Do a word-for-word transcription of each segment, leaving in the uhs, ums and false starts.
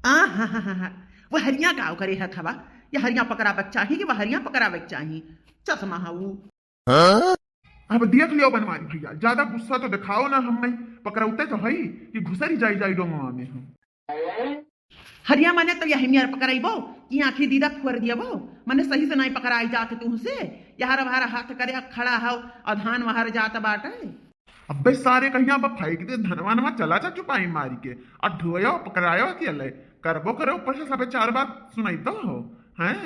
आ हा हा हा हा। वह हरिया का करे है थवा? यह हरिया पकड़ावे के चाही कि वह हरिया पकड़ावे के चाही? चश्मा हा ऊ। हाँ? अब देख लियो बनवारी भैया, ज्यादा गुस्सा तो दिखाओ ना, हम नहीं पकड़ौते तो हई कि घुसरी जाई जाई डोंगवा में हम। हरिया मने तो यही मेर पकड़ाइबो कि आँखी दीदा फोर दियबो, मने सही से नहीं पकड़ाई जात तुहसे, यहर वहर हाथ करे खड़ा हौ और धान वहर जात बाटे। अबे सारे कहिया अब फेंक दे धनवा नवा, चला जा चुपाई मारी के, और ढोयो पकड़ायो के अले, करबो करे ऊपर से सबे चार बात सुनाई तो हो, हैं?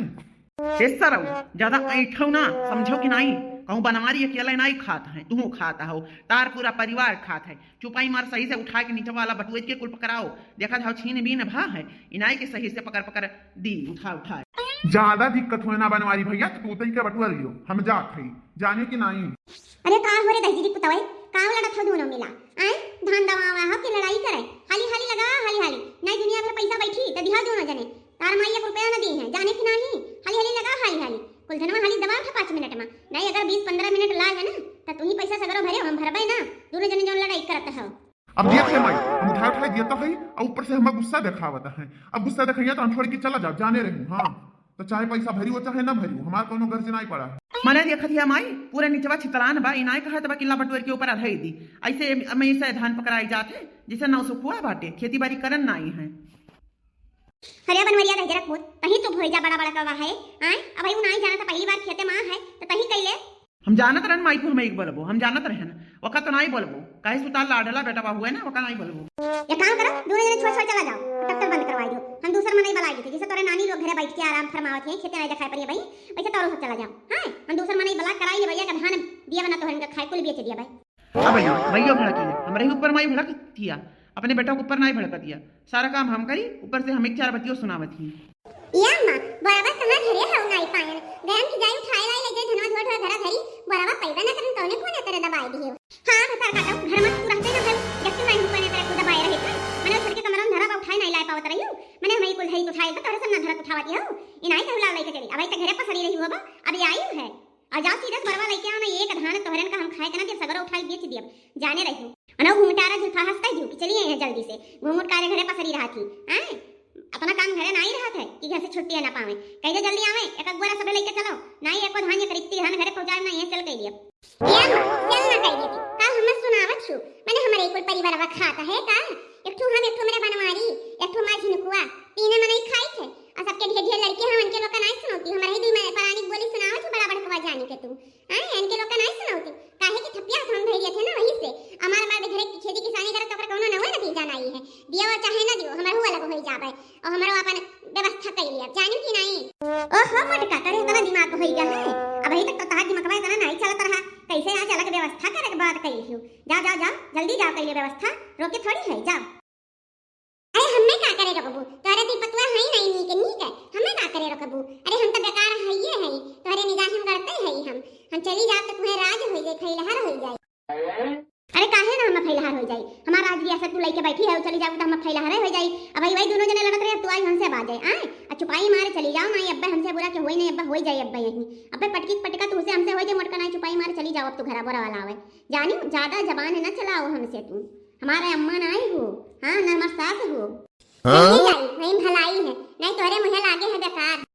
ए सरऊ, ज्यादा ऐठो ना, समझो कि नाई? कहूँ बनवारी अकेले नाई खात है, तुहूँ खात हो, तार पूरा परिवार खात है। चुपाई मार सही से उठा के नीचे वाला बटुए के कुल पकड़ाओ, देखत हो छीन बीन भा है, इनाई के सही से पकड़ पकड़ दी, उठा उठा। ज्यादा दिक्कत होए ना बनवारी भैया, तो तू तई के बटुआ लियो, हम जात हई, जाने कि नाई? अरे का हो रे दहिजरी पुतवई, का लड़त हो दोनों मिला? आए, धान दवावा हो कि लड़ाई करे? हाली हाली लगा, हाली हाली, नाई दुनिया भर पैसा बैठी, त दिहा दोनों जने। तार माई एक रुपया न दी है, जाने कि नाही? हाली हाली लगा, हाली हाली। कुल धनवा हाली दबा उठा पाँच मिनट में। नाही अगर बीस पन्द्रह मिनट लाग है ना, त तू ही पैसा सगरो भरे, हम भरबे ना। दोनों जने जौन लड़ाई करत हो। अब देख ले माई, हम उठाए उठाए दिया तो है, और ऊपर से हमार गुस्सा देखावत है। अब गुस्सा देखैया तो हम छोड़ के चला जाब, जाने रहू। हाँ, तो चाहे पैसा भरी हो चाहे ना भरी हो, हमार कोनो गर्ज नाही पड़ा है। मने देखत हिया माई, पूरा निचवा छितरान बा, इनाय कहत बा किला बटुअर के ऊपर अधई दी। ऐसे मैं ऐसे धान पकड़ाई जात है, जैसे नौ सुखुआ बाटे, खेती बाड़ी करन नाही है। अरे बनवरिया दहिजरक पूत, तहीं चुप होई जा, बड़ा बड़ा कवा है, आय? अबही उ नाई जानत, पहली बार खेते मा है, त तहीं कइले। हम जानत रहन माई, तू हमें एक बोलबो, हम जानत रहन, ओका तो नाई बोलबो, काहे सुतार लाडला बेटवा हुए ना, ओका नाई बोलबो। एक काम करो, दूनो जने छोड़ छोड़ चला जाओ, ट्रैक्टर बंद करवाई दो, हम दूसर मनई बलाई देते, जैसे तोरे नानी लोग घरे बैठ के आराम फरमावत हैं, खेते नाई देखाई पड़ी भाई, वैसे तोरो सब चला जाओ। हाँ, हम दूसर मनई बला कराई ले भैया का धान दिया बना तोहरन का खाए, कुल बेच दिया भाई। अब भैया, भैया भड़क गया, हमरे ही ऊपर माई भड़क दिया, अपने बेटा के ऊपर नाई भड़क दिया। सारा काम हम करी, ऊपर से हमें चार बतियो सुनावत ही। या अम्मा, बोरावा कहाँ धरे हौ नाई पायन? गरम की जाई उठाए लाई ले जे धनवा धोए धोए घरा धरी, बोरावा पैबे ना करन कौने कोने तेरे दबाए दिए। हाँ, भतार काटो, घर में तू रहते ना भई, जब तू नाई कोने तेरे को दबाए रहे थे, मने उछल के कमरा में धरा बा उठाए नाई लाए पावत रही हूँ, मने हमें कुल धरी उठाए तो तोरे सब ना धरत उठावत ही हो, इनाई कहू लाव लेके चली, अब आई तो घरे पसरी रही हो बा, अभी आई है। आ जाओ सीधा से बरवा लइके आओ ना, एक धान तोहरन का हम खाए के ना, फिर सगरो उठाई बेच दियब, जाने रही। अना घूंघटारा जुल्फा हंस कह दियो कि चली आई है जल्दी से, घूंघट कारे घरे पसरी रहा थी, हैं? अपना काम घरे ना ही रहत है कि घर से छुट्टी ना पावे, कह दे जल्दी आवे, एक अगुआरा सबे लइके चलो, ना ही एको धान एक रित्ती धान घरे पहुंचाए ना, ये चल कह दियब। ए अम्मा, चल ना कह देती, काल हमें सुनावत छु, मैंने हमारे कुल परिवार खात है का? एक ठो हम, एक ठो मेरे बनवारी, एक ठो माँ झिनकुआ, तीने मनई खाई थे। आ सबके ढेर ढेर लड़के हैं, उनके लोग का नाई सुनौती, हमारे ही दुई परानी बोली सुनावत छु बड़ा बड़कवा जानी के तू। हाँ, इनके लोग का नाई सुनौती, काहे कि थपिया हाथ हम धइले थे ना वही से। हमार मर्द घरे की खेती किसानी करत ओकर कौनो नवे नतीजा नाई है, दियो चाहे ना दियो, हमार हुआ लग होई जाबे, और हमारो अपन व्यवस्था कर लिया, जानी कि नाई? ओहो मोटका, तोरे इतना दिमाग होई गया है, अबही तक तो तहार दिमागवा इतना नाई चलत रहा, कैसे आज अलग व्यवस्था करे के बात कही हो? जाओ, जाओ, जाओ, जल्दी जाओ, कर लियो व्यवस्था, रोके थोड़ी है, जाओ। अरे हमें का करे रखबू? तोहरे ती पतुआ हई नहीं नीक नीक, हमें का करे रखबू? अरे हम तो बेकार हइये हई, तोहरे निगाह में गड़ते हई हम। हम चली जाब तो तुम्हें राज होई जाई, फैलहार होई जाई। अरे काहे ना हम फैलहार होई जाई? हमार राज रियासत तू लइके बैठी है, चली जाबू तो हम फैलहार होई जाई। अब वही दोनों जने लड़त रहे, अब तू आई हमसे बाजे, आए? आ चुपाई मारे चली जाओ, नहीं अब्बे हमसे बुरा के होई नहीं, अब्बे होई जाई, अब्बे यहीं। अब्बे पटकी पटका तू से हमसे होई जाई, मोटका नहीं चुपाई मारे चली जाओ, अब तू घरा बोरा वाला आवे। जानियो, ज्यादा जबान न चलाओ हमसे तू। हमारे अम्मा नाई हो, हाँ, न हमार सास हो। हाँ? चली जाई, वहीं भलाई है, नहीं तोहरे मुँहे लागे है बेकार।